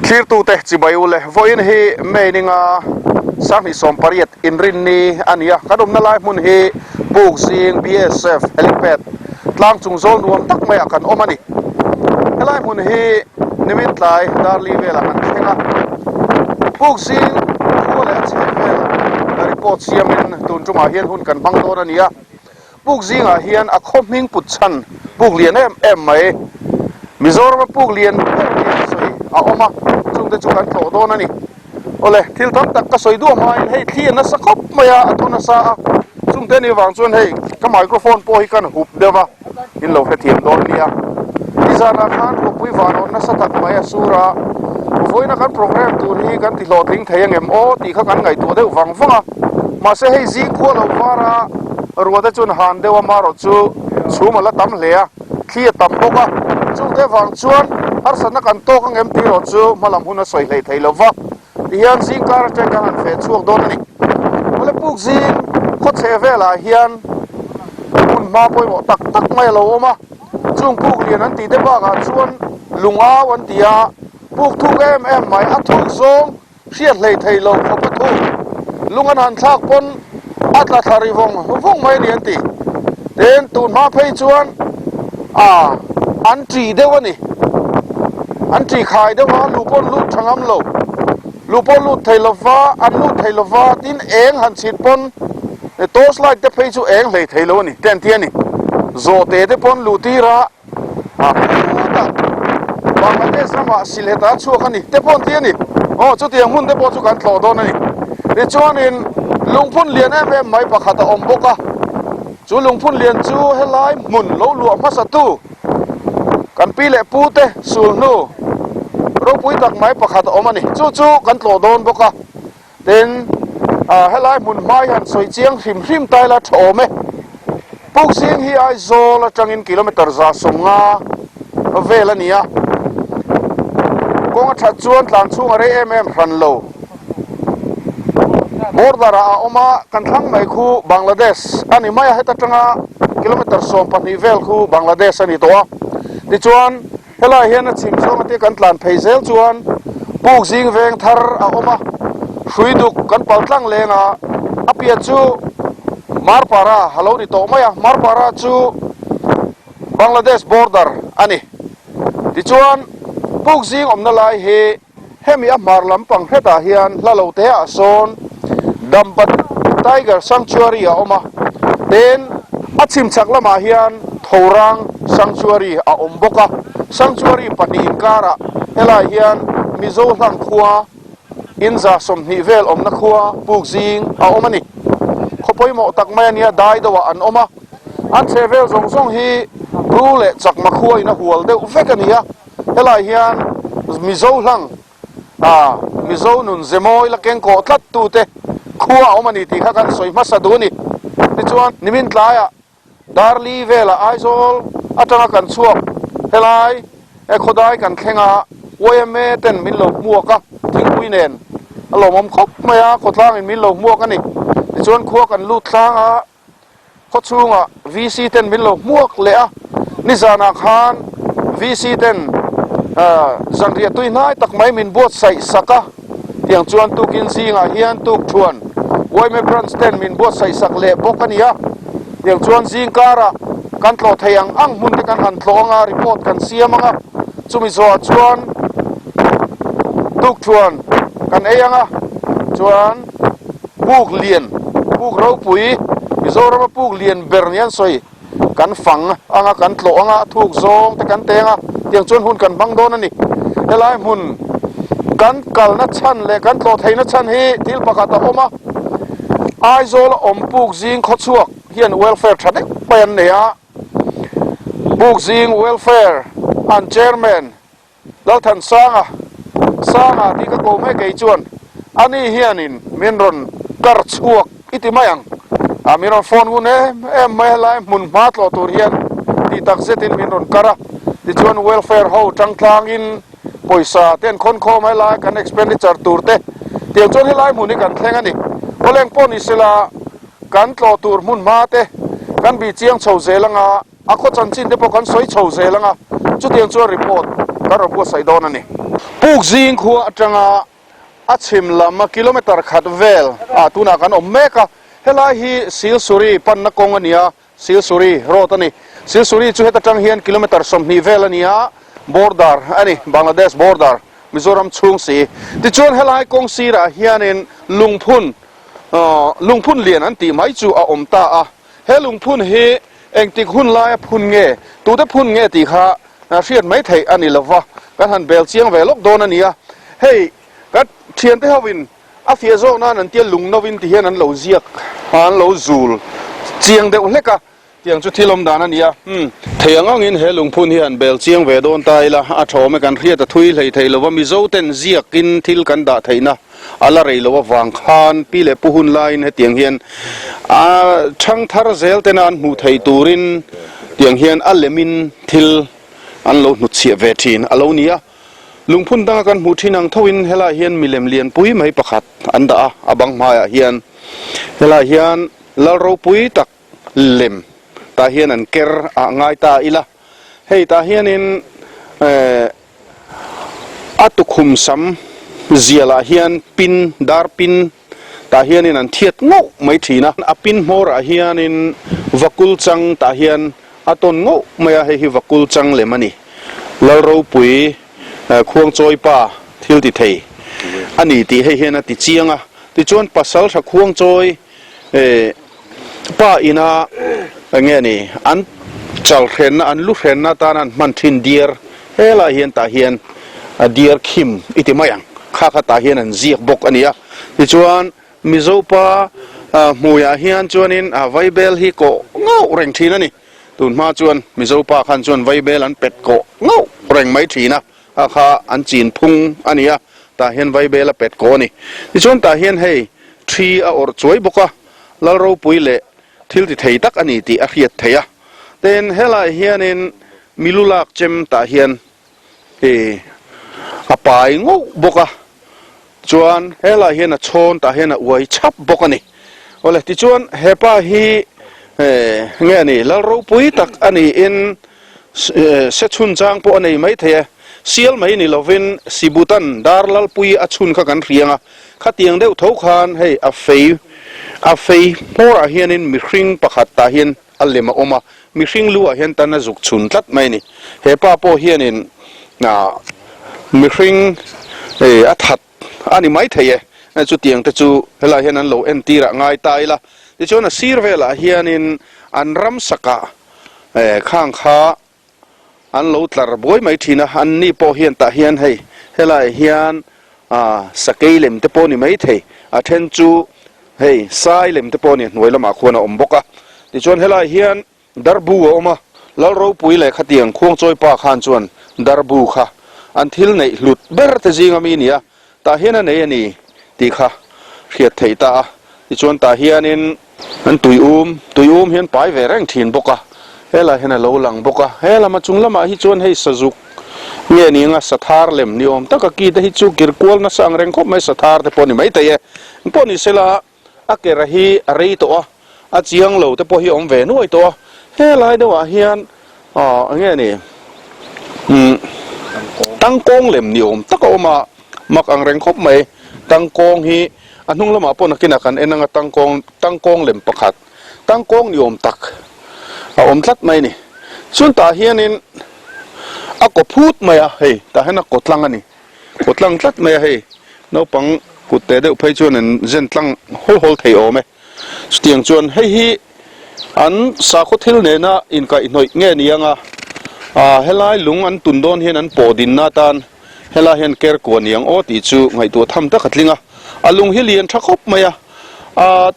Thlirtute chibai u le, vawiin hi May ninga 2018 inrinni a ni a, kan awmna lai hmun hi Pukzing BSF Helipad tlang chung zawl nuam tak maiah kan awm a ni. Helai hmun hi nimin tlai Darli velah kan thleng a, Pukzing khua leh a chheh vel report siamin tun tumah hian hun kan hmang dawn a ni a. Puk zingah hian a khaw hming put chhan puk lian em em mai, Mizorama puk lian ber nia an sawi a awm a, chungte chu kan tlawh dawn a ni. Awle, thil tam tak ka sawi duah hmain hei thli a nasa khawp mai a, a thaw nasa a, chungte ni vang chuan hei ka microphone pawh hi kan hup deuh a, in lo hrethiam dawn nia. Nizanah khan Ruahpui Vanawn nasa tak mai a sur a, vawiina kan programme tur hi kan ti hlawhtling thei angem aw tih kha kan ngaihtuah deuh vang vang a. Mahse hei zing khua lo var a, ruahte chuan han deuh a, marawh chu chhum a la tam hle a, thli a tam bawk a, chungte vang chuan harsatna kan tawk angem tih erawh chu hmalam hun a sawi hleih thei lo va. Tihian zing kar atang kan han feh chhuak dawn a ni. Awle puk zing khawchhe velah hian hmun hma pawimawh tak tak mai a lo awm a, chung puk lian an tih te bakah chuan lungau an ti a, puk thuk em em mai a thuk zawng hriat hlei thei lo khawp a thuk lung an han thlak pawn a tla thla ri vawng vawng mai a ni an ti. Tin, tun hma phei chuan ah an ṭih deuh a ni. An ṭih khai deuh a, lu pawn lut ṭha ngam lo. Lu pawh lut thei lo va, an lut thei lo va, tin eng han chhit pawn torch light te phei chu eng hlei thei lo a ni, tent hi a ni. Zawhte te pawn luh tir a, ah khutah Bangladesh ramah Sylhet-ah a chhuak a ni te pawh an ti a ni. Aw chutiang hmun te pawh chu kan tlawh dawn a ni. Tichuanin lungphun lian em em mai pakhat a awm bawk a, chu lungphun lian chu helai hmun lo luah hmasatu kan pi leh pu te sul hnu ropui tak mai pakhat a awm a ni. Chu chu kan tlawh dawn bawk a. Tin, helai hmun hmai han sawi chiang hrim hrim ta ila tha awm e. Pukzing hi Aizawl atangin kilometre 150 vel a ni a, kawng a that chuan tlan chhung a rei em em hran lo. Border ah a awm a, kan thlang mai khu Bangladesh a ni mai a, heta tanga kilometre 12 vel khu Bangladesh a ni tawh a. Tichuan. Helai hian a chhim zawng atia kan tlan phei zel chuan puk zing veng thar a awm a, hrui duk kan pal tlang leng a, a pian chu Marpara a lo ni tawh mai a, Marpara chu Bangladesh border a ni. Tichuan puk zing awmna lai hi Hemi a hmar lampang hretah hian hla lo te ah sawn Dampa Tiger Sanctuary a awm a, tin a chhim chhak lamah hian Thorang Sanctuary a awm bawk a, Sanctuary pahnih inkarah helai hian Mizo hlang khua inza 20 vel awmna khua Pukzing a awm a ni. Khaw pawimawh tak mai a nia dai deuhah an awm a, an chhehvel zawng zawng hi Bru leh Chakma khua in a hual deuh vek a ni a. Helai hian Mizo hlang ah Mizo nun ze mawi la keng kawh tlat tu te khua a awm a ni tih kha kan sawi hmasa duh a ni. Tichuan nimin tlaiah Darli velah Aizawl atanga kan chhuak helai khawdai kan thleng a yma ten min lo hmuak a, thingpui nen a lawmawm khawp mai a, khawtlangin min lo hmuak a ni. Tichuan khua kan lut tlang a. Khaw chhungah VC ten min lo hmuak leh a, nizanah khan VC ten zanriah tui hnai tak mai min buatsaih sak a, tiang chuan tukin zingah hian tukthuan yma branch ten min buatsaih sak leh bawk a ni a, tiang chuan zing karah kan tlawh thei ang ang hmun te kan han tlawh ang a, report kan siam ang a, chumi zawhah chuan tukthuan kan ei ang a, chuan. Puk lian, puk ropui, Mizorama puk lian ber ni an sawi, kan fang anga kan tlawh anga a thuk zawng te kan teng a, tiang chuan hun kan hmang dawn a ni. Helai hmun kan kalna chhan leh kan tlawh theihna chhan hi thil pakhat a awm a, Aizawla awm puk zing khawchhuak hian welfare tha deuh mai an nei a, puk zing welfare an chairman Lalthansanga, Sanga tih ka ko mai kei chuan ani hianin min rawn kar chhuak i ti mai ang. A min rawn phone ngun em em mai helai hmun hma tlawh tur hian tih tak zetin min rawn kar a. Tichuan welfare ho tangtlangin pawisa te an khawn khawm helai kan expenditure tur te tiang chuan helai hmun hi kan thleng a ni. Awleng pawh ni sela kan tlawh tur hmun hma te kan bih chiang chho zel anga. A khaw chanchin te pawh kan sawi chho zel ang a, chutiang chuan report kan rawn buatsaih dawn a ni. Pukzing khua atanga a chhim lam kilometre khat vel ah tunah kan awm mek a, helai hi Silsuri panna kawng a ni a, Silsuri road a ni. Silsuri chu heta tang hian kilometre 20 vel a ni a, border a ni, Bangladesh border, Mizoram chhung si. Tichuan helai kawng sirah hianin lungphun, lungphun lian an tih mai chu a awm ta a. He lungphun hi engtik hun laia phun nge, tute phun nge tih kha hriat mai theih a ni lova, kan han bel chiang ve lawk dawn a ni a. Hei ka thiante hovin a fiah zawk nan an tia lung novin ti hian an lo ziak, an lo zul chiang deuh hlek a, tiang chu thil awm dan a ni a. Umm, thei ang angin he lungphun hi han bel chiang ve dawn ta ila, a thawm e kan hriat a thui hlei thei lova, Mizo ten ziakin thil kan dah theihna a la rei loh avang khan pi leh pu hun laiin hetiang hian a chhang thar zel tena an hmuh theih turin tiang hian a lemin thil an lo hnutchhiah ve thin a lo ni a. Lungphun danga kan hmuh thin ang thoin helaiah hian milem lianpui mai pakhat an dah a, a bang hmaiah hian helaiah hian lal ropui tak lem tah hian an ker ah ngai ta ila, hei tah hianin eh A tukhum sam zialah hian pin, dar pin tah hianin an thiat ngauh mai thin a. A pin hmawrah hianin vakul chang tah hian a tawn ngauh mai a, hei hi vakul chang lem a ni. Lalropui Khuangchawi pa thil ti thei a ni tih hei hian a ti chiang a. Tichuan Pasaltha Khuangchawi Pa ina enge ni an chal hrenna an lu hrenna atana an hman thin diar helai hian tah hian a diar khim i ti mai ang kha kha tah hian an ziak bawk a ni a tichuan Mizo pa hmuiah hian chuanin a vaibel hi kawh ngauh reng thin a ni tun hma chuan Mizo pa khan chuan vaibel an pet kawh ngauh reng mai thin a a kha an chin phung a ni a tah hian vaibel a pet kawh a ni tichuan tah hian hei thi a awrh chuai bawk a. Lal ropui leh thil ti thei tak a ni tih a hriat theih a. Tin, helaiah hianin mi lu lak chem tah hian ih a pai ngauh bawk a, chuan helaiah hian a chhawn tah hian a uai chhap bawk a ni. Awle, tichuan hepa hi eh nge a ni, lal ropui tak a niin se chhun chang pawh a nei maithei e. Sial mai ni lovin Sibutan dar lalpui a chhun kha kan hriang a. Khatiang deuh tho khan hei a fei a fei hmawrah hianin mihring pakhat tah hian a lem a awm a, mihring lu ah hian tan a zuk chhun tlat mai a ni. He pa pawh hianin ah mihring eh a that a ni mai thei e, chutiang te chu helaiah hian an lo entir ah ngai ta ila. Tichuan a sir velah hianin an ramsakah eh khang kha An lo tlar buai mai thin a, an ni pawh hian tah hian hei helaiah hian ah sakei lem te pawh ni mai thei, a then chu hei sai lem te pawh ni hnuai lamah khuan a awm bawk a. Tichuan helaiah hian darbu a awm a, Lalropui leh khatiang Khuangchawi pa khan chuan darbu kha an thil neih hlut ber te zinga mi nia, Tah hian a nei a ni tih kha hriat theih ta a, tichuan tah hianin an tui um, tui um hian pai ve reng thin bawk a, helaiah hian a lo lang bawk a, he lama chung lamah hi chuan hei sazuk nge ni anga sathar lem ni awm tak a ki te hi chu kir kual nasa ang reng khawp mai sathar te pawh ni mai thei e, engpawh ni sela a kera hi a rei tawh a, a chiang lo te pawh hi a awm ve nuai tawh a, helai deuhah hian aw eng nge ni umm tangkawng lem ni awm tak a awm a, mak ang reng khawp mai, tangkawng hi a hnung lamah pawh nakinah kan en anga tangkawng tangkawng lem pakhat tangkawng ni awm tak a awm tlat mai a ni, chuan tah hianin a kaw phut mai a hei tah hian a kaw tlang a ni. Kaw tlang tlat mai a hei, naupang kut teh deuh phei chuan an zen tlang hawl hawl thei awm e. Chutiang chuan hei hi an sakhaw thil nena inkaihhnawih nge ni anga, ah helai lung an tun dawn hian an pawh dinna atan helai hian ker kua ni ang aw tih chu ngaihtuah tham tak a tling a. A lung hi lian tha khawp mai a, ah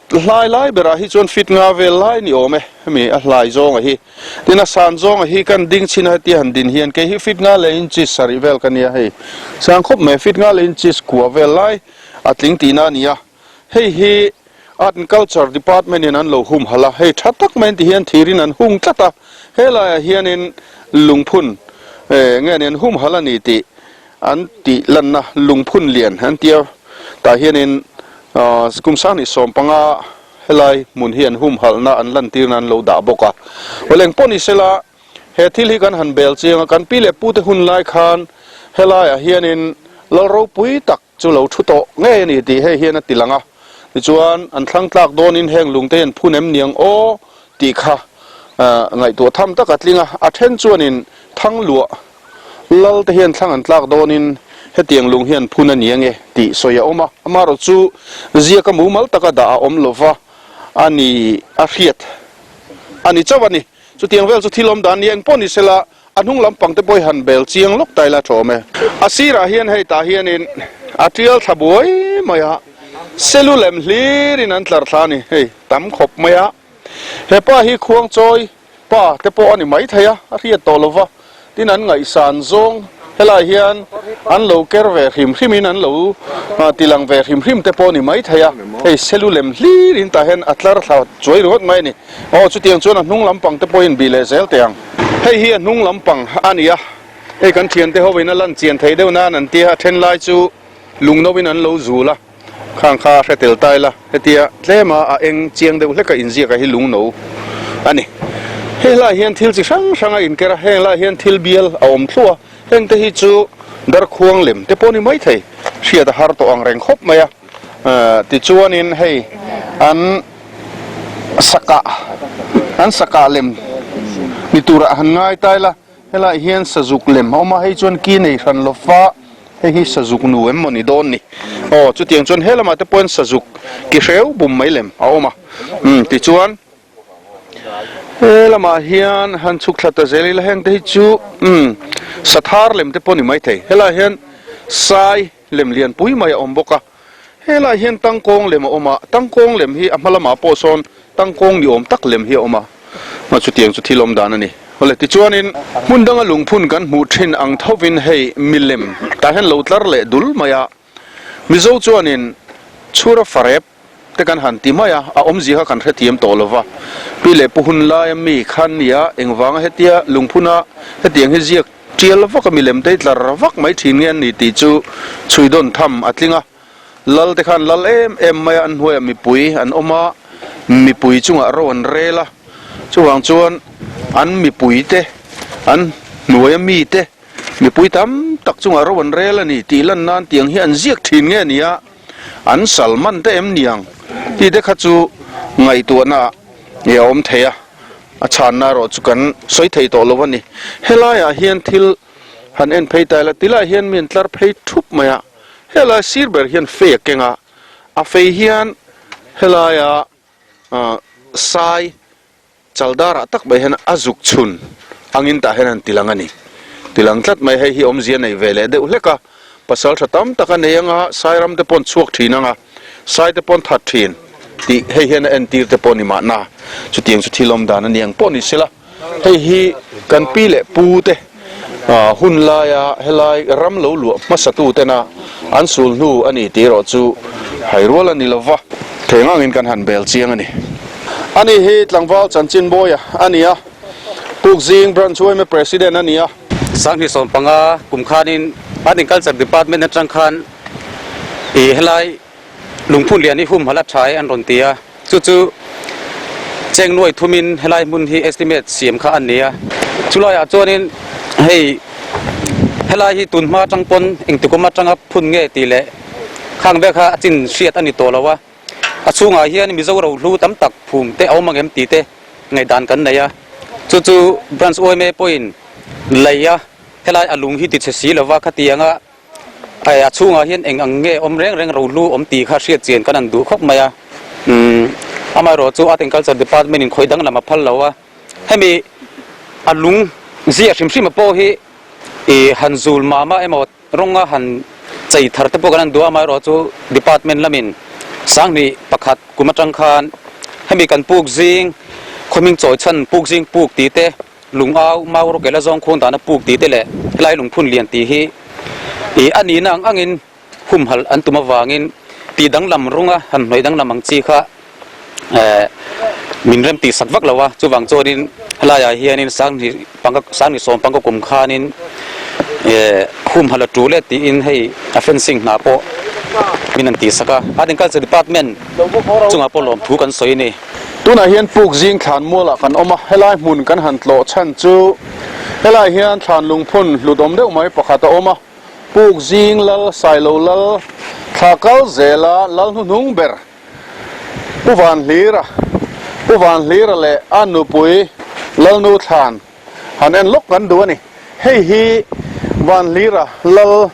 Hlai lai berah hi chuan fit nga vel lai ni awm e, hemi a hlai zawnga hi. Tin a san zawnga hi kan ding chhin a hetia han din hian kei hi fit nga leh inches sarih vel ka nia hei. Sang khawp mai fit nga leh inches kua vel lai a tling tihna a ni a. Hei hi Art and Culture Department in an lo humhalh a, hei tha tak mai an ti hian thirin an hung tlat a, helaiah hianin lungphun nge ni an humhalh a ni tih An tih lanna lungphun lian an tia tah hianin kum sanghnih 15 helai hmun hi an humhalhna an lantirna an lo dah bawk a. Awle engpawh ni sela he thil hi kan han bel chiang a, kan pi leh pute hun lai khan Helaiah hianin lal ropui tak chu lo thu tawh ngei a ni tih hei hian a ti lang a. Tichuan, an thlang tlak dawnin heng lungte hi an phun em niang aw tih kha ngaihtuah tham tak a tling a. A then chuanin thang luah lal te hian thlang an tlak dawnin hetiang lung hi an phun a ni ange tih sawi a awm a. Amaherawh chu ziaka mumal taka dah a awm lova a ni a hriat a ni chauh a ni. Chutiang vel chu thil awm dan ni eng pawh ni sela a hnung lampang te pawh hi han bel chiang lawk ta ila thawm e. A sirah hian hei tah hianin a tial thla buai mai a, selu lem hlirin an tlar thla a ni hei tam khawp mai a. He pa hi khuangchawi pa te pawh a ni mai thei a, a hriat tawh lo va, tin an ngaihsan zawng helai hian an lo ker ve hrim hrimin an lo tilang ve hrim hrim te pawh a ni mai thei a, hei selu lem hlirin tah hian a tlar thla chuai ringawt mai a ni. Aw chutiang chuan a hnung lampang te pawhin bih leh zel teh ang. Hei hi a hnung lampang a ni a, hei kan thiante hovin a lan chian theih deuh nan an tia, a then lai chu lungno in an lo zul a, khang kha a hre tel ta ila, hetia tlema a eng chiang deuh hleka inziak a hi lungno a ni. Hei lai hian thil chi hrang hrang a inker a, heng lai hian thil bial a awm thluah a, heng te hi chu darkhuang lem te pawh a ni maithei, hriat a har tawh ang reng khawp mai a, tichuanin hei an. Sakah an sakah lem ni turah han ngai ta ila helaiah hian sazuk lem a awm a hei chuan ki nei hran lo va hei hi sazuk nu em maw ni dawn ni aw chutiang chuan he lamah te pawhin sazuk ki hreu bum mai lem a awm a umm tichuan he lamah hian han chhuk thla ta zel ila heng te hi chu umm sathar lem te pawh ni maithei helaiah hian sai lem lian pui mai a awm bawk a. Helaiah hian tangkawng lem a awm a, tangkawng lem hi a hma lamah pawh sawn tangkawng ni awm tak lem hi a awm a, a chutiang chu thil awm dan a ni. Awle tichuanin hmun danga lungphun kan hmuh thin ang thovin hei milem tah hian lo tlar leh dul mai a, Mizo chuanin chhura farep te kan han ti mai a, a awmzia kha kan hrethiam tawh lo va, pi leh pu hun laia mi khan nia engvanga hetia lungphuna hetiang hi ziak Tial vaka milem te hi tlar vak mai thin nge an ni tih chu chhui dawn tham a tling a. Lal te khan lal em em mai a, an hnuaiah mipui an awm a, mipui chungah ro an rel a. Chuvang chuan an mipui te, an hnuaia mi te, mipui tam tak chungah ro an rel a ni tih lan nan tiang hi an ziak thin nge a ni a, an sal man te em niang tih te kha chu ngaihtuahna ah a awm thei a. A chhanna erawh chu kan sawi thei tawh lo a ni. Helaiah hian thil han en phei ta ila, tilaiah hian mi an tlar phei thup mai a, helai sir ber hian fei a keng a, a fei hian helaia sai chaldarah tak mai hian a zuk chhun angin tah hian an ti lang a ni. Ti lang tlat mai, hei hi awmzia nei ve leh deuh hlek a, pasal tha tam tak a nei anga sai ram te pawh an chhuak thin anga, Sai te paw'n that thin tih hei hian a entir te pawh ni mahna chutiang chu thil awm dan a ni ang pawh ni sela hei hi kan pi leh pu te hun laia helai ram lo luah hmasa tu tena an sul hnu a ni tih erawh chu hai rual a ni lova theng angin kan han bel chiang a ni. Ani hi tlangval Chanchinbawia a ni a, Pukzing Branch yma President a ni a. 2015 kum khanin Art and Culture Department atang khan Ih helai lungphun lian hi humhalh a tha e an rawn ti a, chu chu cheng nuai thumin helai hmun hi estimate siam kha a ni a. Chulaiah chuanin hei helai hi tun hma atang pawn engtikum atanga phun nge tih leh khang vel kha a chin hriat a ni tawh lo a, a chhungah hian Mizo rohlu tam tak phum te a awm ang em tih te ngaihdan kan nei a, chu chu Branch yma pawhin lei a helai a lung hi ti chhe si lova khatianga Hei a chhungah hian eng ang nge awm reng reng rohlu awm tih kha hriat chian kan an duh khawp mai a. Umm amaherawh chu Art and Culture Department in khawi dang lam a phal lo a. Hemi a lung zia hrim hrim a pawh hi ih han zul mah mah emaw rawnga han chei thar te pawh kan an duh a, amaherawh chu Department lamin 2001 kum atang khan hemi kan puk zing khawming chawi chhan puk zing puk tih te Lung au, mau rawkel a zawng khuang dana puk tih te leh helai lungphun lian tih hi ih a nihna ang angin humhalh an tum avangin tih danglam runga han hnawih danglam ang chi kha eh min rem tih sak vak lo a, chuvang chuanin helaiah hianin sanghnih panga sanghnih sawm panga kum khanin eh humhalh a tul e tiin hei a fencing hna pawh min an tih sak a, Art and Culture Department chungah pawh lawmthu kan sawi a ni. Tunah hian puk zing thlan mualah kan awm a, helai hmun kan han tlawh chhan chu helai hian thlan lungphun hlut awm deuh mai pakhat a awm a. Puk zing lal Sailo lal thla kal zela lal hnuhnung ber Pu Vanhlira Pu Vanhlira leh a nupui Lalnu Thlan han en lawk kan duh a ni. Hei hi Vanhlira lal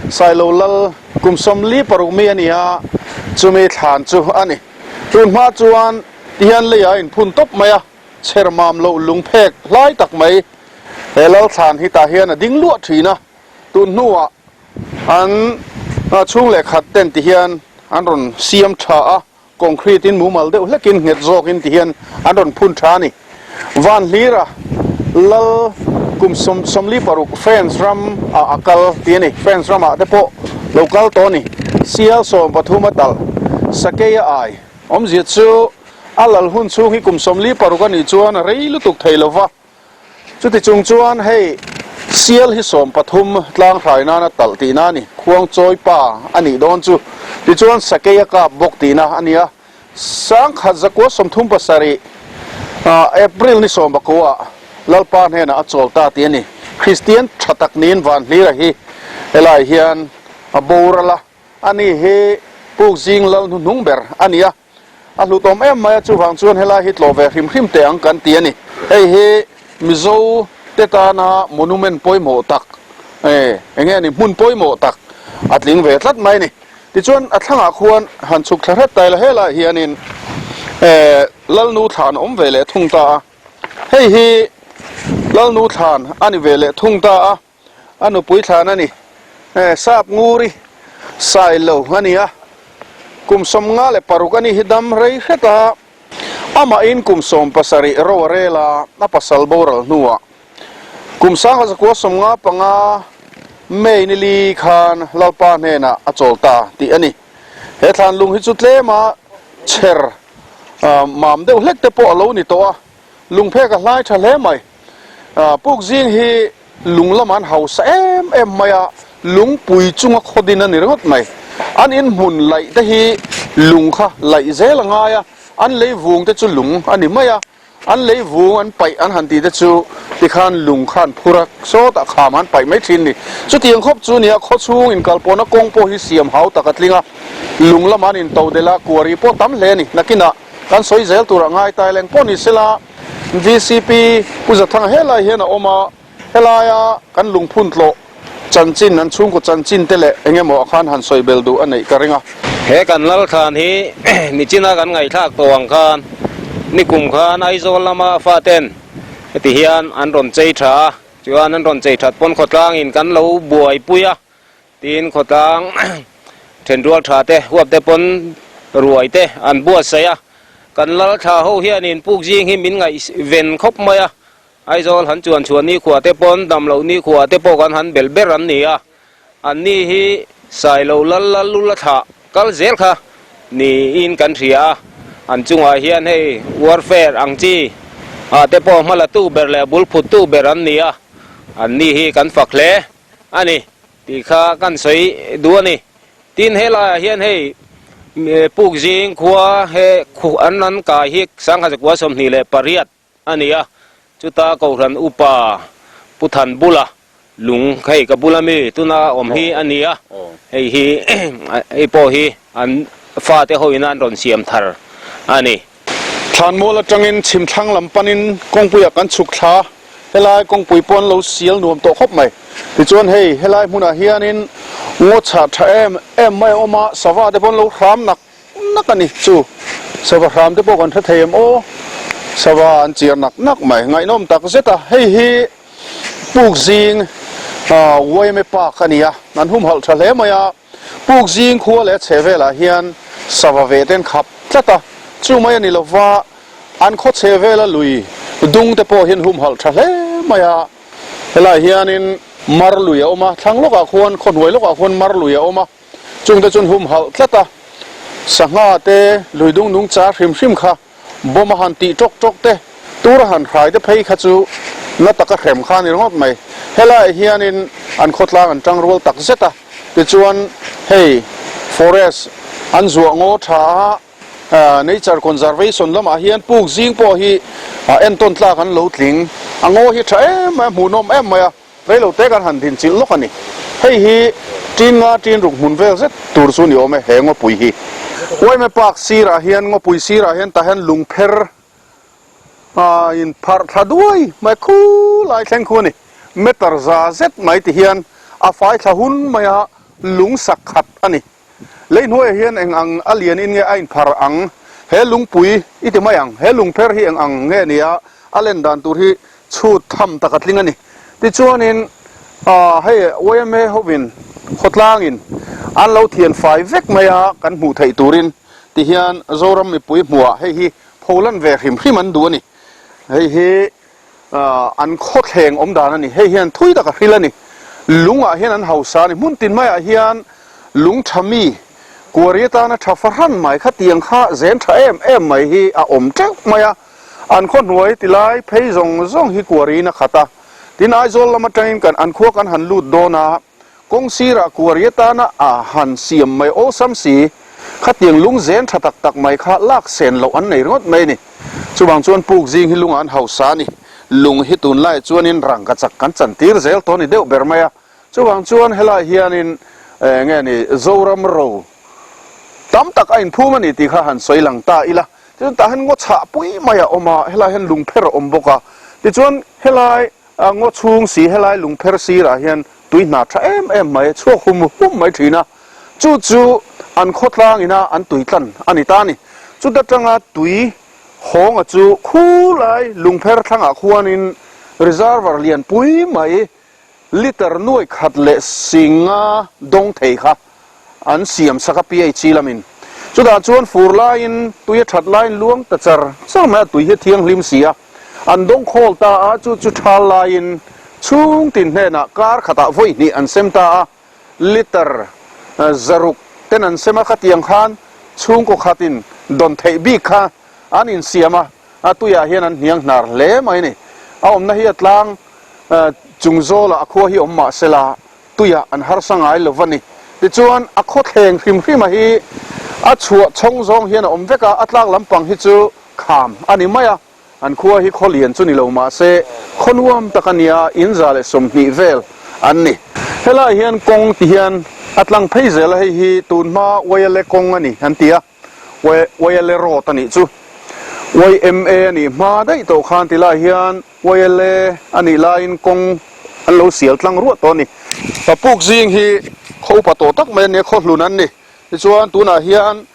Sailo lal kum 46 mi a ni a, chumi thlan chu a ni. Tun hma chuan tihian leiah a inphun tawp mai a. Chher mam loh lung phek hlai tak mai he Lalthlan hi tah hian a ding luah thin a, tun hnuah an chhung leh khat ten ti hian an rawn siam tha a, concrete in mumal deuh hlekin nghet zawkin ti hian an rawn phun tha a ni. Van Hlira Lal kum 46 France ram ah a kal tih a ni, France ramah te pawh lo kal tawh a ni, Sial 13 a talh, Sakei a ai. Awmzia chu a lal hun chhung hi kum 46 a nih chuan a rei lutuk thei lo va. Chuti chung chuan hei sial hi 13 tlang hrai nan a talh tihna a ni, khuang chawi pa a nih dawn chu. Tichuan sakei a kap bawk tihna a ni a. 1937 April ni 19 ah Lalpa hnenah a chawl ta tih a ni. Kristian tha tak niin Vanhlira hi helai hian a boral a. Ani hi Puk zing lal hnuhnung ber a ni a, a hlutawm em mai a, chuvang chuan helai hi tlawh ve hrim hrim teh ang kan ti a ni. Hei hi Mizo te tana monument pawimawh tak, eng nge ni, hmun pawimawh tak a tling ve tlat mai a ni. Tichuan a thlangah khuan han chhuk thla hret ta ila helaiah hianin Lalnu thlan a awm ve leh thung ta a, hei hi Lalnu thlan a ni ve leh thung ta a. A nupui thlan a ni. Sap nguri Sailo a ni a, kum 56 a ni hi dam rei hret a, amahin kum 17 ro a rel a, a pasal boral hnuah kum 1955 May ni li khan Lalpa hnenah a chawl ta tih a ni. He thlan lung hi chu tlema chher mam deuh hlek te pawh a lo ni tawh a, lungphek a hlai tha hle mai. Puk zing hi lung lamah an hausa em em mai a, lungpui chunga khaw din a ni ringawt mai. An inhmun laih te hi lung kha laih zel a ngai a, an lei vung te chu lung a ni mai a, an lei vung an paih an han tih te chu tikhan lung kha an phur a, sawtah kham an paih mai thin a ni. Chutiang khawp chu nia khawchhung inkalpawhna kawng pawh hi siam hau tak a tling a, lung lamah an into delh a, kuari pawh tam hle a ni. Nakinah kan sawi zel turah ngai ta leng pawh ni sela, VCP Pu Zathanga helai hian a awm a, helaia kan lungphun tlawh chanchin, an chhungkaw chanchin te leh eng emaw ah khan han sawi bel duh a neih ka ring a. He kan Lalthlan hi nichina kan ngaihthlak tawh ang khan nikum khan Aizawl lama faten heti hian an rawn chei tha a, chuan an rawn chei that pawn khawtlangin kan lo buaipui a, Tin, khawtlang thenrual tha te, huap te pawn ruai te an buatsaih a, kan lal thla ho hianin puk zing hi min ngaihven khawp mai a, Aizawl han chuan chhuah nikhua te pawn dam loh nikhua te pawh kan han bel ber an ni a, an ni hi Sailo lal lal lula thlah kal zel kha niin kan hria a, an chungah hian hei warfare ang chi ah te pawh hmalatu ber leh bulphuttu ber an ni a, an ni hi kan fak hle. a ni tih kha kan sawi duh a ni. Tin, helaiah hian hei puk zing khua he an an kai hi 1928 a ni a, chuta Kohhran upa Pu Than Bula lung hei ka bula mi tuna awm hi a ni a, hei hi hei pawh hi an fate hoin an rawn siam thar a ni. Thlanmual atangin chhimthlang lam panin kawngpuiah kan chhuk thla. Helai kawngpui pawh an lo sial nuam tawh khawp mai. Tichuan hei helai hmunah hianin ngaw chhah tha em em mai a awm a, sava te pawh an lo hram nak nak a ni. Chu sava hram te pawh kan hre thei em aw? Sava an chiar nak nak mai. Ngaihnawm tak zet a, hei hi puk zing YMA Park a ni a, an humhalh tha hle mai a. Puk zing khua leh a chheh velah hian sava ve te an khap tlat a, chu mai a ni lova an khaw chheh vela lui dung te pawh hian humhalh tha hle mai a. Helaiah hianin mar lui a awm a, thlang lawkah khuan khaw hnuai lawkah khuan mar lui a awm a, chungte chuan humhalh tlat a, sangha te lui dung nungcha hrim hrim kha Bawm a han tih tawk tawk te, tur a han hrai te phei kha chu na taka hrem kha a ni ringawt mai. Helaiah hianin an khawtlang an tang rual tak zet a, tichuan hei forest an zuah ngaw tha a, nature conservation lamah hian puk zing pawh hi entawn tlak an lo tling. A ngaw hi tha em mai a, hmuhnawm em mai a, reilo te kan han dinchilh lawk a ni. Hei hi tin nga tin ruk hmun vel zet tur chu ni awm e he ngawpui hi. Uaime Park sirah hian ngawpui sirah hian tah hian lungpher a in pharh thla duai mai khulai thleng khu a ni. Meter za zet mai ti hian a fai thla hun mai a lung sak khat a ni. Lei hnuaiah hian eng ang a lian in nge a inphar ang? He lungpui i ti mai ang. He lungpher hi eng ang nge nia a len dan tur hi chhut tham tak a tling a ni. Tichuanin hei yma hovin khawtlangin an lo thian fai vek mai a kan hmuh theih turin tihian Zoram mipui hmuhah hei hi pholan ve hrim hrim an duh a ni. Hei hi an khawthleng awm dan a ni. Hei hian thui tak a hril a ni. Lungah hian an hausa a ni. Hmun tin maiah hian lung tha mi kuari atana tha fahran mai kha tiang kha zen tha em em mai hi a awm teuh mai a. An khaw hnuai ti lai phei zawng zawng hi kuariin a khat a. Tin Aizawl lam atangin kan an khua kan han lut dawn a, kawng sirah kuari atana a han siam mai awlsam si. Khatiang lung zen tha tak tak mai kha lak sen loh an nei ringawt mai a ni. Chuvang chuan puk zing hi lungah an hausa a ni. Lung hi tunlaiah chuanin rangka chak kan chantir zel tawh a ni deuh ber mai a. Chuvang chuan helaiah hianin eng nge ni Zoram ro tam tak a inphum a ni tih kha han sawi lang ta ila. Tichuan tah hian ngaw chhah pui mai a awm a, helaiah hian lungpher a awm bawk a. Tichuan helai ngaw chhung si helai lungpher sirah hian tui hna tha em em mai chhuak hum hum mai thin a. Chu chu an khawtlang ina an tui tlan a ni ta a ni. Chuta tanga tui hawnga chu khulai lungpher thlangah khuanin reservoir lian pui mai Liter nuai khat leh singa dawng thei kha an siam sak a PHC lamin. Chutah chuan fur laiin tui a that laiin luang ta char char mai a, tui hi a thianghlim si a. An dawng khawl ta a, chu chu thal laiin chhung tin hnenah kar khatah vawi hnih an sem ta a, liter zaruk ten an sem a, khatiang khan chhungkaw khatin dawn theih bik kha an insiam a. A tuiah hian an hniang hnar hle mai a ni. A awmna hi a tlang chung zawlah a khua hi awm mah sela tuiah an harsa ngai lo va ni. Tichuan a khawthleng hrim hrima hi a chhuah chhawng zawng hian a awm vek a, a tlak lampang hi chu kham a ni mai a. An khua hi khaw lian chu ni lo mah se khaw nuam tak a nia, in za leh 20 vel an ni. Helaiah hian kawng ti hian a tlang phei zel a, hei hi tun hma Waiale kawng a ni an ti a. YLA road a nih chu. YMA a nih hma daih tawh khan ti lai hian YLA a nih laiin kawng an lo sial tlang ruah tawh a ni. Puk zing hi khaw upa tawh tak mai a nia, khaw hlun an ni. Tichuan tunah hian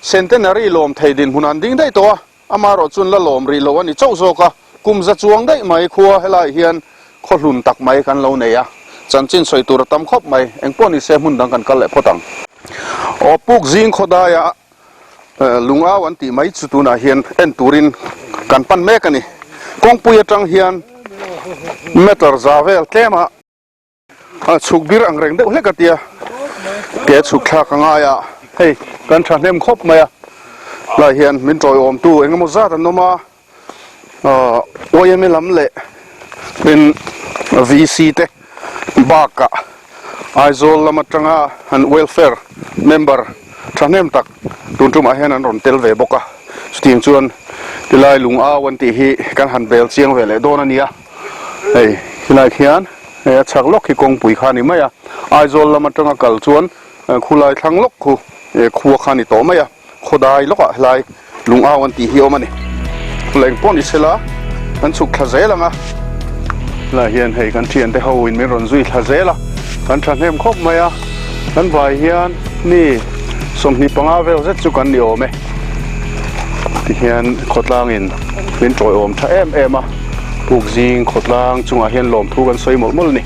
Centenary lawm thei dinhmun an ding daih tawh a. Amaherawh chuan la lawm rih lo a ni chauh zawk a, kum za chuang daih mai khua helaiah hian khaw hlun tak mai kan lo nei a, chanchin sawi tur a tam khawp mai, engpawh ni se hmun dang kan kal leh phawt ang. Aw puk zing khaw daia lungau an tih mai chu tunah hian en turin kan pan mek a ni. Kawngpui atang hian meter za vel tlem a. A chhuk bir ang reng deuh hlek a tia ke chhuk thlak a ngai a, hei kan thahnem khawp mai a, lai hian min tawiawm tu eng emaw zat an awm a, ahh yma lam leh tin VC te bakah Aizawl lam atanga an welfare member thahnem tak tun tumah hian an rawn tel ve bawk a, chutiang chuan tilai lung au an tih hi kan han bel chiang ve leh dawn a nia. Hei helai khian hei a chhak lawk hi kawngpui kha a ni mai a, Aizawl lam atanga kal chuan khulai thlang lawk khu khua kha a ni tawh mai a, khawdai lawkah helai lungau an tih hi a awm a ni. Leng pawh ni sela kan chhuk thla zel ang a, helai hian hei kan thiante ho in min rawn zui thla zel a, kan thahnem khawp mai a, kan vai hian ni 25 vel zet chu kan ni awm e. Tihian khawtlangin min tawiawm tha em em a, puk zing khawtlang chungah hian lawmthu kan sawi mawlh mawlh a ni.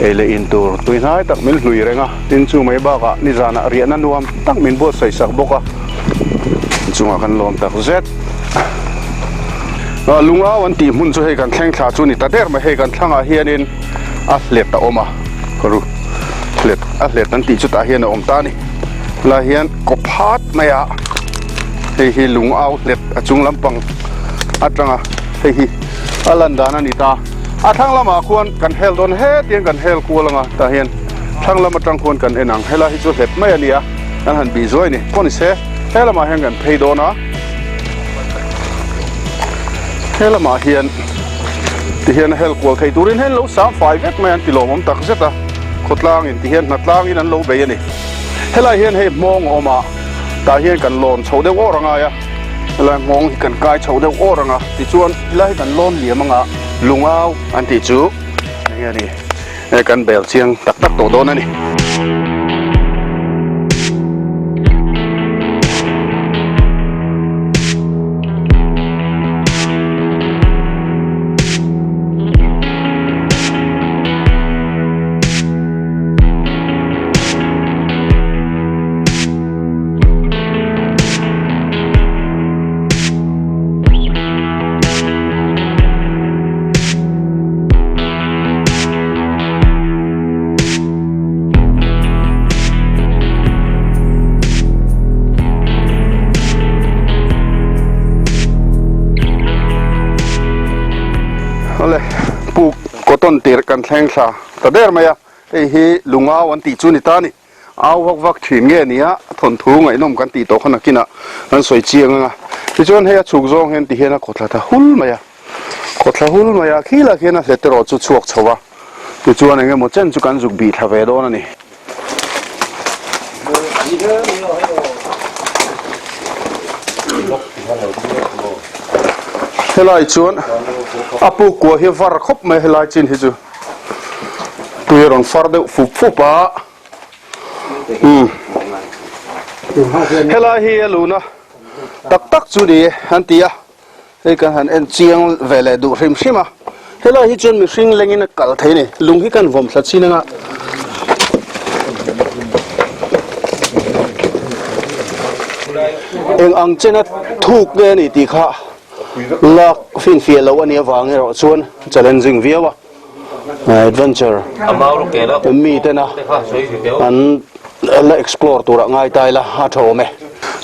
Ei leh in tur tui hnai tak min hlui reng a, tin chu mai bakah nizanah riahna nuam tak min buatsaih sak bawk a, chungah kan lawm tak zet. Lungau an tih hmun chu hei kan thleng thla chu a ni ta der mai, hei kan thlangah hianin a hlet a awm a, ka ru hlet a hlet an tih chutah hian a awm ta a ni. Helai hian kaw phat mai a hei hi lung au hlet a chung lampang atanga hei hi a lan dan a ni ta a thlang lamah khuan kan hel dawn hetiang kan hel kual anga tah hian thlang lam atang khuan kan en ang helai hi chu hlet mai a ni a kan han bih zuai a ni pawh ni se he lamah hian kan phei dawn a he lamah hian. Tihian a hel kual thei turin hian lo sang fai vek mai an ti lawmawm tak zet a, khawtlangin tihian hnatlangin an lo bei a ni. Helai hian hei hmawng a awm a, tah hian kan lawn chho deuh awr angai a, helai hmawng hi kan kai chho deuh awr ang a, tichuan helai hi kan lawn liam anga lungau an tih chu eng nge ni kan bel chiang tak tak tawh dawn a ni. Awle puk cotton tir kan thleng thla ta der mai a hei hi lungau an tih chu ni ta a ni au vak vak thin nge nia thawnthu ngaihnawm kan tih tawh kha nakinah kan sawi chiang ang a tichuan hei a chhuk zawng hian ti hian a kawthla ta hul mai a. Khawthla hul mai a khilah khian a hlet erawh chu chhuak chho a, tichuan eng emaw chen chu kan zuk bih thla ve dawn a ni. Helai chuan a puk kua hi var khawp mai helai chin hi chu tui a rawn far deuh fup fup a, umm helai hi a luna tak tak chu ni an ti a. Hei kan han en chiang ve leh duh hrim hrim a, helai hi chuan mihring lengin a kal thei a ni, lung hi kan vawm thla chin anga. Eng ang chena thuk nge a ni tih kha lak finfiah loh a nih avang erawh chuan challenging viau a. Adventure mi tena an la explore turah ngai ta ila a tha awm e.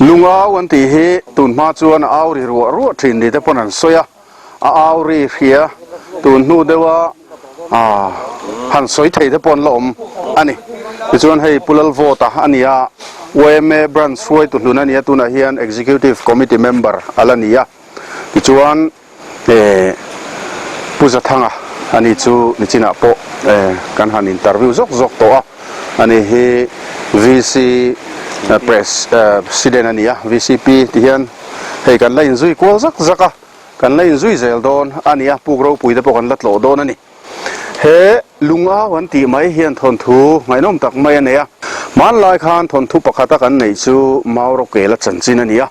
Lungau an tih hi tun hma chuan a au ri ruah ruah thin ni te pawn an sawi a, a au ri hria tun hnu deuha han sawi thei te pawh an la awm a ni. Tichuan hei Pu Lalvawta a ni a, yma branch hruaitu hlun a ni a, tunah hian Executive Committee member a la ni a. Tichuan. Eh, Pu Zathanga, ani chu nichinah pawh eh kan han interview zawk zawk tawh a, ani hi VC Pres President a ni a, VCP ti hian hei kan la inzui kual zak zak a, kan la inzui zel dawn a ni a, puk ropui te pawh kan la tlawh dawn a ni. He lungau an tih mai hian thawnthu ngaihnawm tak mai a nei a, hmanlai khan thawnthu pakhata kan neih chu Maurawkela chanchin a ni a.